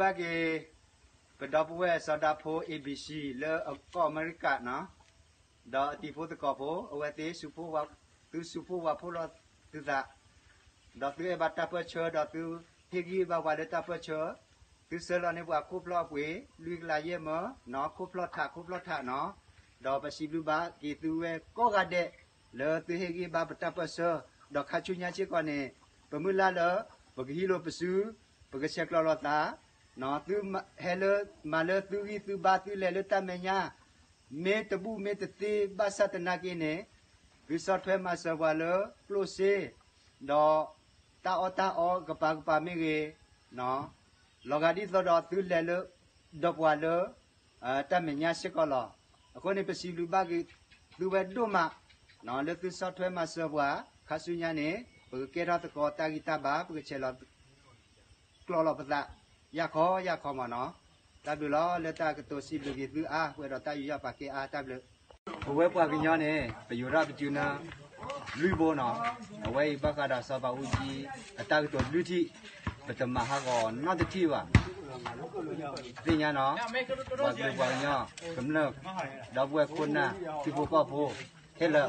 ဘၣ်က့ၤ ပဒီပုၢ်ဝဲၢ်စီၤဒၤဖိ A B C လၢအကီၢ်အမဲရကၤနီၤ, ဒီးအတံၤဖိသကိးဖိ အဝဲသ့ၣ် သုစူးဖှိၣ်ဝးဖှိၣ်လီၤသုသး, ဒီးသုအဲၣ်ဘၣ်တၢ်ပၢၢ်ဆၢ ဒီးသုဟ့ၣ်ဂံၢ်ဘါပှၤလၢတၢ်ပၢၢ်ဆၢ, သုဆှၢလီၤန့ၢ်ပှၤခိၣ်ဖျီၣ်အပှ့ၤ လွံၢ်ကလးယဲၢ်မၢနီၤ, ခိၣ်ဖျီၣ်ထး ခိၣ်ဖျီၣ်ထးနီၤ, ဒီးပစံးဘျုးဘၣ်က့ၤသုဝဲကိးဂၤဒဲး လၢသုဟ့ၣ်ဂံၢ်ဘါပတၢ်ပၢၢ်ဆၢ, ဒီးခါဆူညါစ့ၢ်ကီးန့ၣ် ပမုၢ်လၢ်လၢ ပကဟံးလိာ်ပစု, ပကဆဲးကျိးလိာ်သး, သုဟဲလၢ မၤလၢသုဂံၢ်သုဘါ သုလဲၤလၢတၢ်မဲာ်ညါ မ့ၢ်တဘူၣ်မ့ၢ်တသ့ဘၣ်ဆၣ်သနာ်က့န့ၣ်, သုဆီၣ်ထွဲမၤစၢၤပှၤလၢကျိၣ်စ့, ဒီးတၢ်အီၣ်တၢ်အီကပၤကပၤမ့ၢ်ဂ့ၤ, လီၤဂာ်ဒ်သိးဒီးသုလဲၤလၢ ဒီးပှၤလၢ တၢ်မဲာ်ညါစ့ၢ်ကီးလီၤ. အဃိန့ၣ် ပစံးဘျုးဘၣ်က့ၤသုဝဲဒိၣ်မး လၢသုဆီၣ်ထွဲမၤစၢၤပှၤ, ခါဆူညါန့ၣ် ပကကဲထီၣ်သကိးတၢ်ဂံၢ်တၢ်ဘါ, ပကဆဲးလီၤ ကျိးလီၤပသး ယၢ်ခီယၢ်ခီမၢနီၤ. တၢ်ဘျုးလီၤ လၢတၢ်ကတိၤစံးဘျုးက့ၤသုအါ, ပှဲၤဒီးတၢ်ယူးယီၣ်ပာ်ကဲအါ, တၢ်ဘျုး. ပဝဲပှၤကညီန့ၣ် ပယူၤထီၣ်ပစုနၢ လွံၢ်ဘိနီၤ, အဝဲအံၤဘၣ်ဃးဒီးစီၤပၤအူကၠံ အတၢ်ကတိၤလွံၢ်ထံၣ်, ပတမၤဟးဂီၤနီတထံၣ်ဘၣ်. သ့ၣ်ညါနီၤ, ပှၤကလုာ်ပှၤကညီ ကမျၢၢ် ဒီပုၢ်ဝဲၢ်ခိၣ်နၢ် ထံဖိကီၢ်ဖိ ခဲလၢာ်